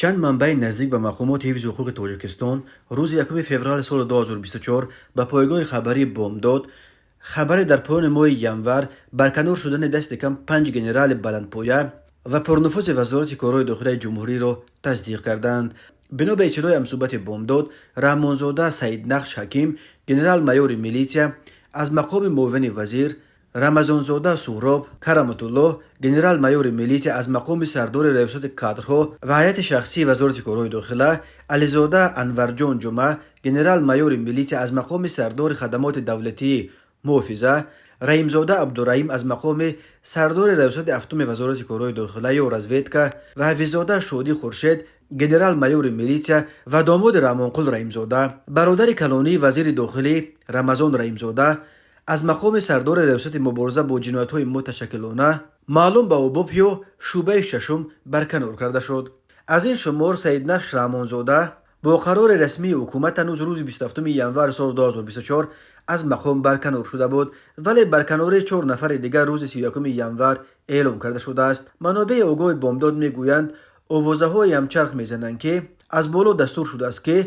Чанд манбаи наздик ба мақомоти ҳифзи ҳуқуқи Тоҷикистон рӯзи 1 феврали соли 2024 ба пойгоҳи хабарии «Бомдод» хабари дар поёни моҳи январ барканор шудани дасти кам панҷ генерали баландпоя ва пурнуфузи Вазорати корҳои дохилаи ҷумҳуриро тасдиқ карданд. Бино ба иттилои ҳамсӯҳбати «Бомдод», Раҳмонзода Саиднақш Ҳаким, генерал-майори милитсия, аз мақоми муовини вазир, Рамазонзода Суҳроб Кароматуллоҳ, генерал-майори милитсия, аз мақоми сардори раёсати кадрҳо ва ҳайати шахсии Вазорати корҳои дохила, Ализода Анварҷон Ҷума, генерал-майори милитсия, аз мақоми сардори хадамоти давлатии муҳофиза, Раҳимзода Абдураҳим аз мақоми сардори раёсати ҳафтуми Вазорати корҳои дохила ё разведка ва Ҳафиззода Шодӣ Хуршед, генерал-майори милитсия ва домоди Раҳмонқул Раҳимзода, бародари калонии вазири дохилӣ Рамазон Раҳимзода, аз мақоми сардори раёсати мубориза бо ҷиноятҳои муташаккилона, маълум ба УБОП ё шӯъбаи шашум, барканор карда шуд. Аз ин шумор Саиднақш Раҳмонзода бо қарори расмии ҳукумат ҳанӯз рӯзи 27 январ соли 2024 аз мақом барканор шуда буд, вале барканории чор нафари дигар рӯзи 31 январ эълон карда шудааст. Манобеи огоҳи «Бомдод» мегӯянд, овозаҳоеам чарх мезананд, ки аз боло дастур шудааст, ки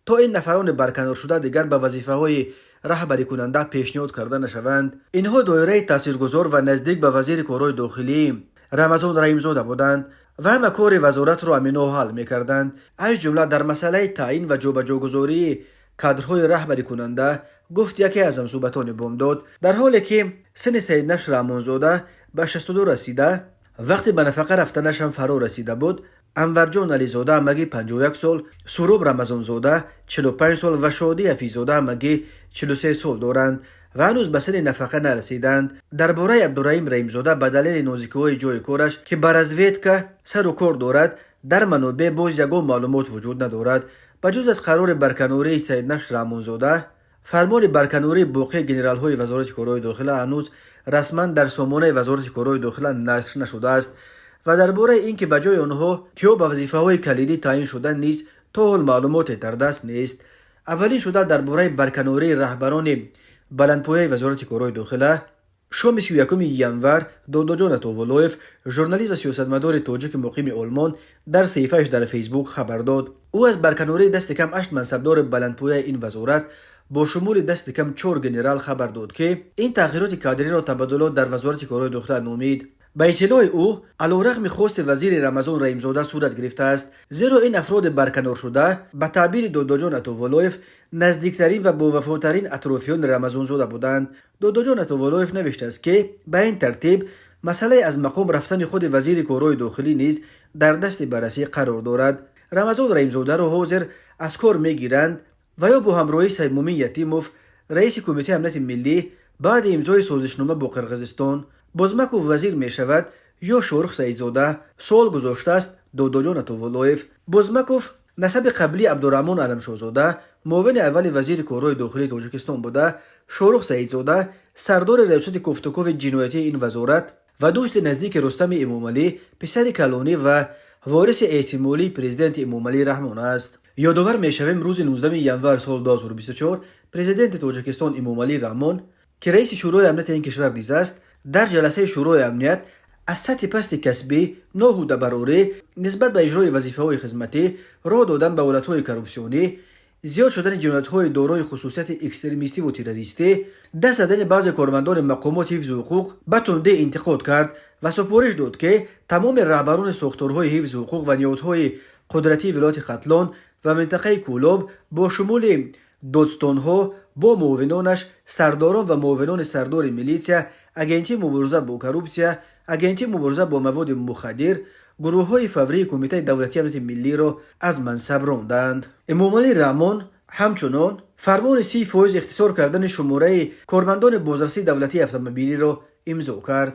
то ин нафарони барканоршуда дигар ба вазифаҳои раҳбарикунанда пешниҳод карда нашаванд. Инҳо доираи таъсиргузор ва наздик ба вазири корҳои дохилӣ Рамазон Раҳимзода буданд ва ҳама кори вазоратро ҳаминҳо ҳал мекарданд, аз ҷумла дар масъалаи таъин ва ҷобаҷогузории кадрҳои раҳбарикунанда, гуфт яке аз ҳамсӯҳбатони «Бомдод». Дар ҳоле ки синни Саиднақш Раҳмонзода ба 62 расида, вақти ба нафақа рафтанаш ҳам фаро расида буд, Анварҷон Ализода ҳамагӣ 51 сол, Суҳроб Рамазонзода 45 сол ва Шодӣ Ҳафиззода ҳамагӣ 43 сол доранд ва ҳанӯз ба синни нафақа нарасиданд. Дар бораи Абдураҳим Раҳимзода ба далели нозикиҳои ҷои кораш, ки ба разведка сару кор дорад, дар манобеъ боз ягон маълумот вуҷуд надорад. Ба ҷуз аз қарори барканории Саиднақш Раҳмонзода, фармони барканории боқии генералҳои Вазорати корҳои дохила ҳанӯз расман дар сомонаи Вазорати корҳои дохила нашр нашудааст ва дар бораи ин ки ба ҷои онҳо киҳо ба вазифаҳои калидӣ таъин шуданд низ то ҳол маълумоте дар даст нест. Аввалин шуда дар бораи барканории раҳбарони баландпояи Вазорати корҳои дохила шоми 31 январ Додоҷон Атовуллоев, журналист ва сиёсатмадори тоҷики муқими Олмон, дар саҳифааш дар Фейсбук хабар дод. Ӯ аз барканории дасти кам ҳашт мансабдори баландпояи ин вазорат бо шумули дасти кам чор генерал хабар дод, ки ин тағйироти кадриро табаддулот дар Вазорати корҳои дохила номид. Ба иттилои ӯ, алорағми хости вазири Рамазон Раҳимзода сурат гирифтааст, зеро ин афроди барканоршуда, ба таъбири Додоҷон Атовуллоев, наздиктарин ва бовафотарин атрофиёни Рамазонзода буданд. Додоҷон Атовуллоев навиштааст, ки ба ин тартиб масъалаи аз мақом рафтани худи вазири корҳои дохилӣ низ дар дасти баррасӣ қарор дорад. Рамазон Раҳимзодаро ҳозир аз кор мегиранд ва ё бо ҳамроҳии Саидмумин Ятимов, раиси Кумитаи амнияти миллӣ, баъди имзои созишнома бо Қирғизистон Бозмаков вазир мешавад ё Шоҳрух Саидзода, суол гузоштааст Додоҷон Атовуллоев. Бозмаков насаби қаблии Абдураҳмон Аламшоҳзода, муовини аввали вазири корҳои дохилии Тоҷикистон буда, Шоҳрух Саидзода сардори раёсати кофтукови ҷиноятии ин вазорат ва дӯсти наздики Рустами Эмомалӣ, писари калонӣ ва вориси эҳтимолии президенти Эмомалӣ Раҳмон аст. Ёдовар мешавем, рӯзи 19 январ соли 2024 президенти Тоҷикистон Эмомалӣ Раҳмон, ки раиси Шӯрои амнияти ин кишвар низ аст, дар ҷаласаи Шӯрои амният аз сатҳи пасти касбӣ, ноуҳдабарорӣ нисбат ба иҷрои вазифаҳои хизматӣ, роҳ додан ба ҳолатҳои коррупсионӣ, зиёд шудани ҷиноятҳои дорои хусусияти экстремистиву террористӣ, даст задани баъзе кормандони мақомоти ҳифзи ҳуқуқ ба тундӣ интиқод кард ва супориш дод, ки тамоми раҳбарони сохторҳои ҳифзи ҳуқуқ ва ниҳодҳои қудратии вилояти Хатлон ва минтақаи Кӯлоб бо шумули додстонҳо бо муовинонаш, сардорон ва муовинони сардори милитсия, Агентии мубориза бо коррупсия, Агентии мубориза бо маводи мухаддир, гурӯҳҳои фаврии Кумитаи давлатии амнияти миллиро аз мансаб ронданд. Эмомалӣ Раҳмон ҳамчунон фармони 30% ихтисор кардани шумораи кормандони бозрасии давлатии автомобилиро имзо кард.